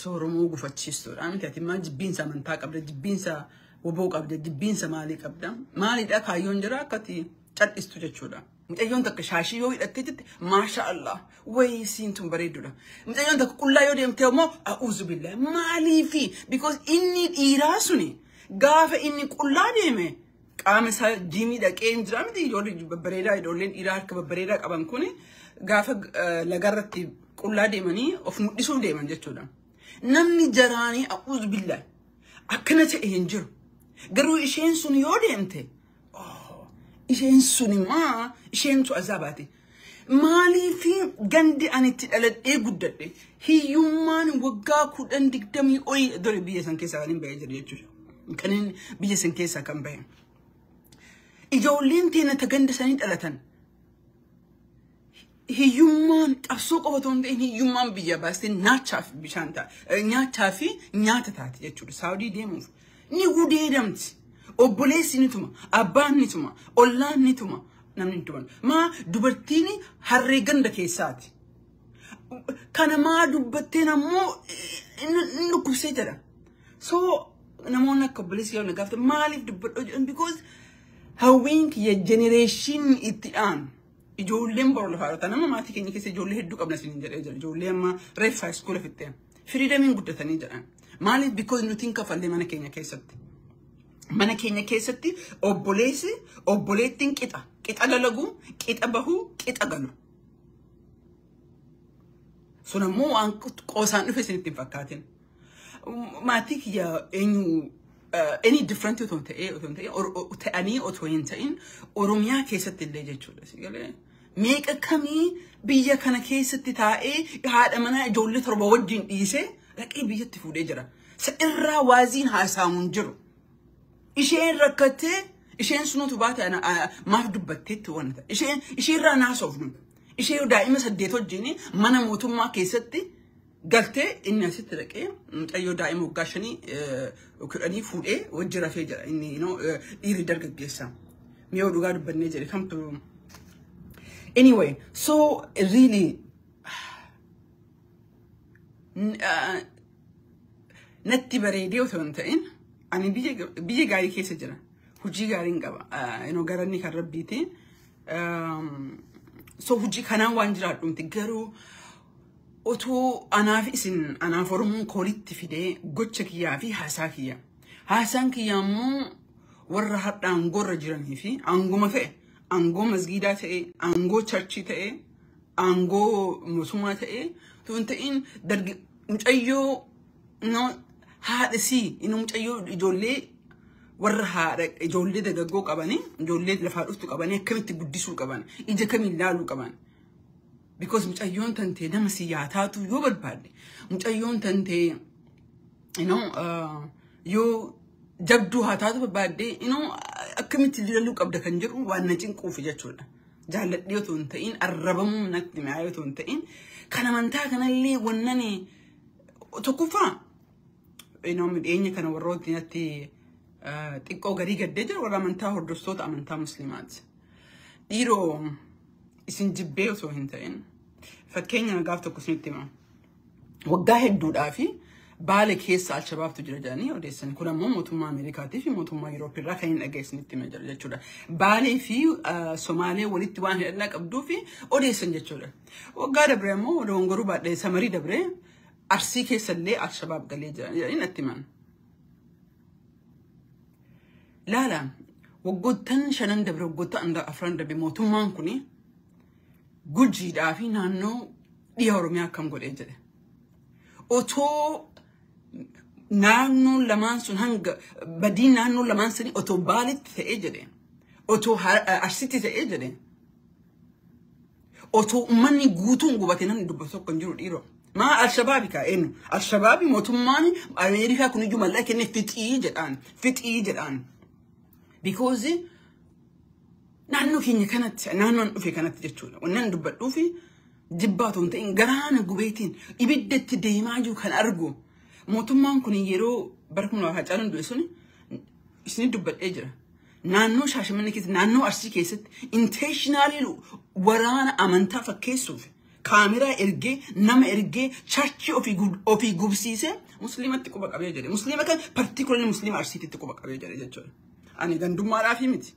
Oromoo gufachiistuudha. Miti ati maal jibbiinsa amantaa qabda, jibbiinsa woboo qabda, jibbiinsa maalii qabda? Maalidha kaayyoon jira akkati cal'istu jechuudha. Mucayyoon takka shaashii yoo hidhattee jette, maasha Allah, wayii siin tun bareedduudha. Mucayyoon takka qullaa yoo deemte immoo, a'uuzu billah, maaliifi? Because inni dhiiraa suni gaafa inni qullaa deeme qaama isaa jiimii dhaqee hin jira miti, ijoollee babbareedaa, ijoolleen dhiiraa harka babbareedaa qaban kuni gaafa lagarratti qullaa deemanii of mul'isuuf deeman jechuudha. Namni jaraanii a'uuzu billah akkana ta'e hin jiru. Garuu isheen sun yoo deemte, isheen sun maa isheentu azaabaati. Maaliif gandi ani itti dhaladhee guddadhe hiyyummaan waggaa 10 20 olii dore biyya san keessaa kan hin bahee jiru jechuudha. Kan inni biyya san keessaa kan bahe. Ijoolleen teenya ta ganda sanii dhalatan hiyyummaan qabsoo qofa otoo hin ta'in hiyyummaan biyya baastee nyaachaaf bishaan ta'a, nyaachaa fi nyaata taati jechuudha. Saawudii deemuuf ni gudeedamti. Obboleessi ni tuma, abbaan ni tuma, ollaan ni tuma, namni ni tuma. Maa dubartiin harree ganda keessaati. Kana maa dubbatteen ammoo inni dhukkubsee jedha. So namoonni akka obboleessi yoo na gaafatan maaliif dubbadhoo jedhan, because hawwiin kiyya generation itti aanu ijoolleen boru lafaa dhuftan, nama maatii keenya keessa ijoollee hedduu qabna isiniin jedhee jira. Ijoollee amma reef high school fixxeen freedomiin guddatanii jedhan. Maaliif? Because nuti hin kafallee mana keenya keessatti. Mana keenya keessatti obboleessi obboleettiin qixa qixa dalagu, qixa bahuu, qixa galu. Sun ammoo waan qoosaan dhufe isinitti hin fakkaatin. Maatii kiyya eenyu any different otoo ta'ee otoo hin ta'in ta'anii otoo hin ta'in Oromiyaa keessatti illee jechuudha. Si galee meeqa kamii biyya kana keessatti taa'ee haadha manaa ijoollee 7 wajjin dhiisee dhaqee biyyatti fuudhee jira. Isa irraa waaziin haasa'amu hin jiru. Isheen rakkattee, isheen sunutu baate maaf dubbatteetti waan ta'e. Isheen isheerraa naasofnu. Ishee daa'ima 8 wajjin mana mootummaa keessatti galtee, inni asitti dhaqee mucayyoo daa'ima waggaa 5 10 fuudhee wajji rafee jira inni dhiirri dargaggeessa. Mi'oo dhugaa dubbannee jedhe kamtu. Anyway, so really natti bareedee otoo hin ta'in ani biyya gaarii keessa jira. Hojii gaariin qaba. Garanni kan rabbiiti. So hojii kanaan waan jiraadhu miti, garuu otoo anaaf isin anaaf Oromoon koolitti fidee gocha kiyyaa fi haasaa kiyya. Haasaan kiyya immoo warra har'a aangoorra jiranii fi aangoma ta'e, aangoo masgiidaa ta'e, aangoo churchii ta'e, aangoo mootummaa ta'e otoo hin ta'in dargi mucayyoo no haadha sii inni mucayyoo ijoollee warra haadha ijoollee dargaggoo qabanii, ijoollee lafaa dhuftu qabanii akkamitti guddisuu qaban, ija kamiin laaluu qaban. Because mucayyoon tantee nama si yaataatu yoo barbaadde, mucayyoon tantee yoo jabduu haa taatu barbaadde, akkamitti laaluu qabda kan jedhu waan na cinquufi jechuudha. Jaalladhee otoo hin ta'in, arrabamuu natti mi'aayee otoo hin ta'in, kan amantaa kanallee wannani tokkoffaa dhiyeenya kana warrooti natti xiqqoo garii gaddee jira warra amantaa hordoftoota amantaa musliimaati. Dhiiroo, isin jibbee osoo hin ta'in, fakkeenya gaaf tokko isinitti hima. Waggaa hedduudhaa fi Baale keessa Alshabaabtu jira jedhanii odeessan. Kun ammoo mootummaa Ameerikaatii fi mootummaa Yurooppii irraa kan hin dhageessinitti hima jira jechuudha. Baalee fi Somaalee walitti waan hidhannaa qabduu fi odeessan jechuudha. Waggaa dabree ammoo dogongoruu baadhee samarii dabree Arsii keessallee Alshabaab galee jira jedhanii natti himan. Laala, waggoottan shanan dabre, waggoottan 4 dabre mootummaan kuni Gujiidhaa fi naannoo dhiha Oromiyaa akkam godhee jedhe. Otoo naannoon lamaan sun hanga badii naannoo lamaan sanii otoo Baaletti ta'ee jedhe. Otoo Arsitti ta'ee jedhe. Otoo uummanni guutuun gubate namni dubbatu tokko hin jiru, dhiiroo. Maa Alshabaabi kaa eenyu? Alshabaabi mootummaan Ameerikaa kun iyyuu mallaqa kennee fixii jedhaan. Fixii jedhaan. Because naannoo keenya kanatti, naannoon dhufe kanatti jechuudha. Wannan dubbadhuu fi jibbaa otoo hin ta'in garaana gubeetiin ibidda itti deemaa jiru kan argu. Mootummaan kun yeroo bara 2000 Hacaaluun du'e sun isin dubbadhee jira. Naannoo Shaashamannee keessa, naannoo Arsii keessatti intentionally waraana amantaa fakkeessuuf Kaameraa ergee, nama ergee, churchii ofii gubsiisee musliimatti quba qabee jedhe. Musliima kan particularly musliima Arsiititti quba qabee jedhe jechuudha. Ani gandummaadhaaf miti.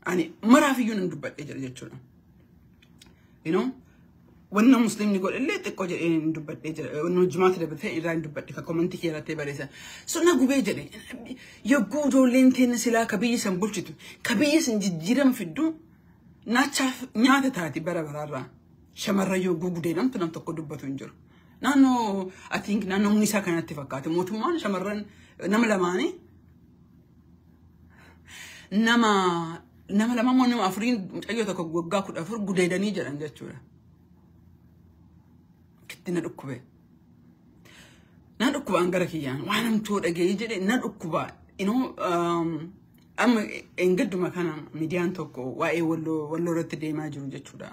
Ani maraafiyyuu nan dubbadhee jedhe jechuudha. Wanna musliimni godhellee xiqqoo jedhee hin dubbadhee jedhe. Wanna jimaata dabalatee irraa hin dubbadhe kan commentii kee irratti barreessan. So na gubee jedhe. Yogguu ijoolleen teenya silaa ka biyya san bulchitu, ka biyya san jijjiirama fiddu naachaaf nyaata taati bara baraarraa. Shamarran yogguu gudeedamtu nam tokko dubbatu hin jiru. Naannoo, I think, naannoo humni isaa kanatti fakkaate mootummaan shamarran nama lamaanii, nama lama moo nama afuriin mucayyoo tokko waggaa 14 gudeedanii jedhan jechuudha. Kitti na dhukkube. Na dhukkubaan gara kiyyaan waan hamtuu dhagee jedhe na dhukkuba. Amma engadduma kana miidiyaan tokko waa'ee Walloo irratti deemaa jiru jechuudha.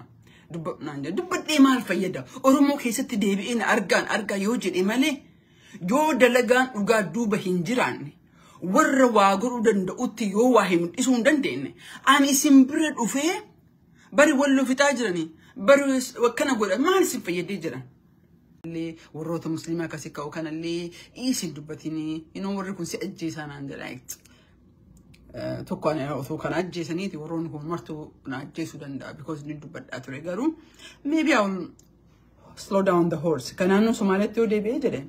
Dubbadhaan jedhe, dubbadhee maal fayyada? Oromoo keessatti deebi'ee na argaan argaa yoo jedhe malee, yoo dalagaan dhugaa duuba hin jiraanne, warra waa godhuu danda'utti yoo waa hin mul'isuu hin dandeenye, ani isin bira dhufee bari Walloo fixaa jiranii bari akkana godha maal isin fayyadee jiran? Illee warroota musliimaa akkasii ka'u kanallee isin dubbatinii inoo warri kun si ajjeesaa naan jedha. Tokko ani osoo kana ajjeesaniiti warroonni kun martuu na ajjeesuu danda'a because ni dubbadhaa ture, garuu maybe I will slow down the horse. Kan naannoo Somaaliyaatti yoo deebi'ee jedhe,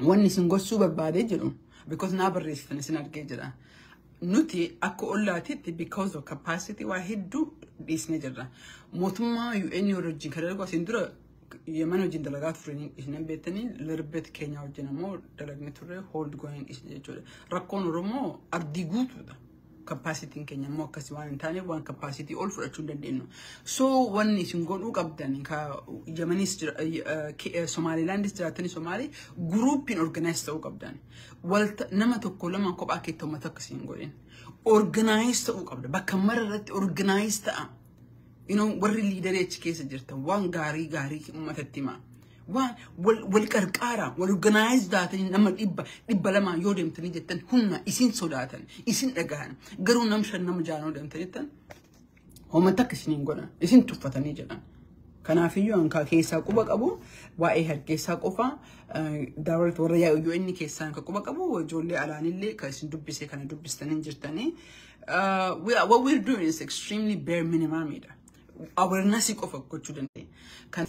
wanni isin gochuu barbaadee jedhu, because naa barreessitan isin argee jira. Nuti akka ollaatitti because of capacity waa hedduu dhiisnee jirra. Mootummaa UN wajjin kan dalagu asiin dura Yemen wajjin dalagaa turre isin beektanii, lirbet Keenyaa wajjin ammoo dalagne turre, hold going dhiisne jechuudha. Rakkoon Oromoo ardii guutuudha. Capacityn keenya immoo akkasii waan hin taaneef waan capacity ol fudhachuu hin dandeenyu. So wanni isin godhuu qabdan, ka Yemanis, Somaalilaandis jiraatanii, Somaalii groupiin organize ta'uu qabdan. Walta nama tokko lama kophaa keetti uummata akkasii hin godhin. Organize ta'uu qabda. Bakka mara irratti organize ta'a. Warri leaderii achi keessa jirtan waan gaarii gaarii uummatatti himaa. Waan wal qarqaara, wal organize taatanii nama 100, 200 yoo deemtanii jettan humna isin sodaatan, isin dhagahan. Garuu nam shan, nama jaanoo deemtanii jettan hoomata akka isiniin godhan, isin tuffatanii jedhan. Kanaafiyyuu ankaa keessaa quba qabu waa'ee Hargeysaa qofa, daawwatu warra yaa'u inni keessaan ka quba qabu, ijoollee alaanillee ka isin dubbise kana dubbistanii jirtanii. What we're doing is extremely bare minimum dha. Awareness qofa gochuu dandeenya. Kan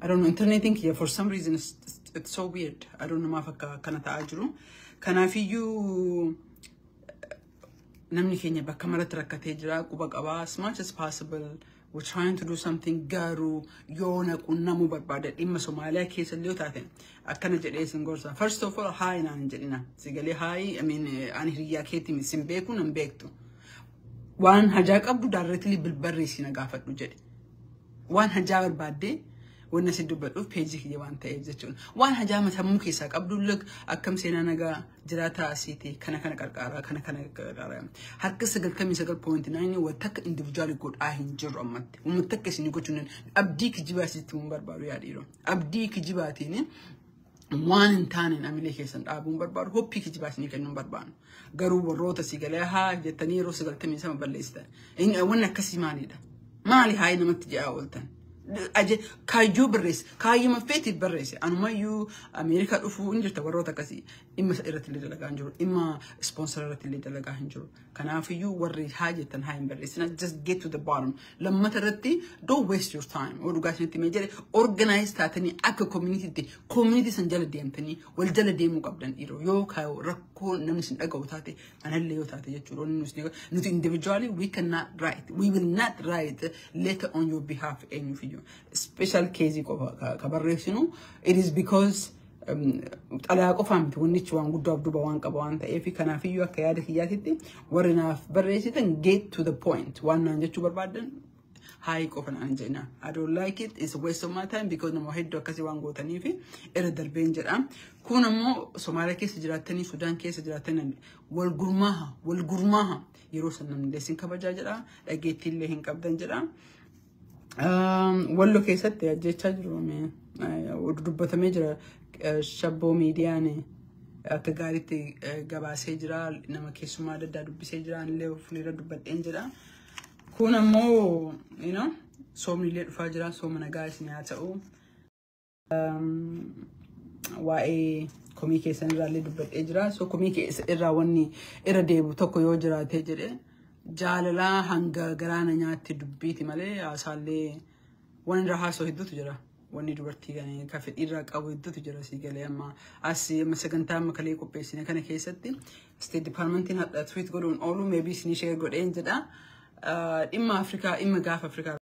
I don't know, internetiin kiyya for some reason it's so weird. I don't know maaf akka kana ta'aa jiru. Kanaafiyyuu namni keenya bakka maratti rakkatee jira, quba qabaa. As much as possible we're trying to do something, garuu yoo na qunnamuu barbaada dhimma Somaaliyaa keessa illee yoo taate akkana jedhee isin gorsa. First of all, hi naan hin jedhina. Sigalee hi, I mean, ani hiriyyaa keetii sin beeku, nan beektu. Waan hajaa qabdu directly bilbarreessi na gaafadhu jedhe. Waan hajaa barbaaddee wanna si dubbadhuuf pageii kiyya waan ta'eef jechuudha. Waan hajaa sammuu keessaa qabdu, look, akkam seenaa nagaa jiraataa asiiti, kana kana qarqaaraa, kana kana qarqaaraa. Harka 99.9 wanta akka individual godhaa hin jirru ammatti. Uummata akka isin gochuun abdii kijibaa isitti mun barbaadu yaadhiiru. Abdii kijibaatiin waan hin taaneen amilee keessan dhaabuun barbaadu, hopeii kijibaa isinii kennuun barbaadu. Garuu warroota si galee haa jettanii yeroo sagaltamii sama balleessitan. Wanni akkasii maalidha? Maali haa namatti jedhaa ooltan? Kaayyoo barreesse, kaayyoo feetiif barreesse. Anumayyuu Ameerikaa dhufuu hin jirta, warroota akkasii dhimma irratti illee dalagaa hin jiru, dhimma sponsor irratti illee dalagaa hin jiru. Kanaafiyyuu warri haa jettan haa hin barreessina, just get to the bottom. Lammata irratti, don't waste your time. Yoo dhugaa isinitti mee jedhe, organize taatanii akka communitytti community san jala deemtanii wal jala deemuu qabdan dhiiroo. Yoo rakkoo namni isin dhaga'u taate, anallee yoo taate jechuudha. Nuti individually we cannot write, we will not write letter on your behalf eenyuufiyyuu. Special case qofa ka barreessinu, it is because xalayaa qofaa miti, wannichi waan guddaa duuba waan qaba waan ta'eef. Kanaafiyyuu akka yaada kiyyaatitti warri naaf barreessitan, get to the point. Waan naan jechuu barbaadan hi qofa naan jedhina. I don't like it. It's a waste of my time because nama hedduu akkasii waan gootaniif irra darbeen jedha. Kun ammoo Somaaliyaa keessa jiraattanii, Sudaan keessa jiraattanii, wal gurmaaha, wal gurmaaha, yeroo san namni illee isin kabajaa jedha. Dhageettii illee hin qabdan jedha. Wallo keessatti ajjechaa jiru dubbatamee jira. Shabboo miidiyaan akka gaariitti gabaasee jira. Nama keessummaa adda addaa dubbisee jira. Illee fuulira dubbadheen jedha. Kun ammoo Soomni illee dhufaa jira. Sooma nagaa isin haa ta'u. Waa'ee komii keessan irraallee dubbadhee jira. So komii keessa irraa wanni irra deebu tokko yoo jiraatee jedhe, jaalalaa hanga garaana nyaatti dubbiiti malee haasaallee waan irra haasa'u hedduutu jira. Wanni dubartii kan fedhii irraa qabu hedduutu jira sii galee. Amma as amma sagantaa amma kalee qopheessine kana keessatti State Departmentiin hadha tweet godhuun oolu, maybe isinii share godheen jedha. Dhimma Afrikaa, dhimma gaafa Afrikaa.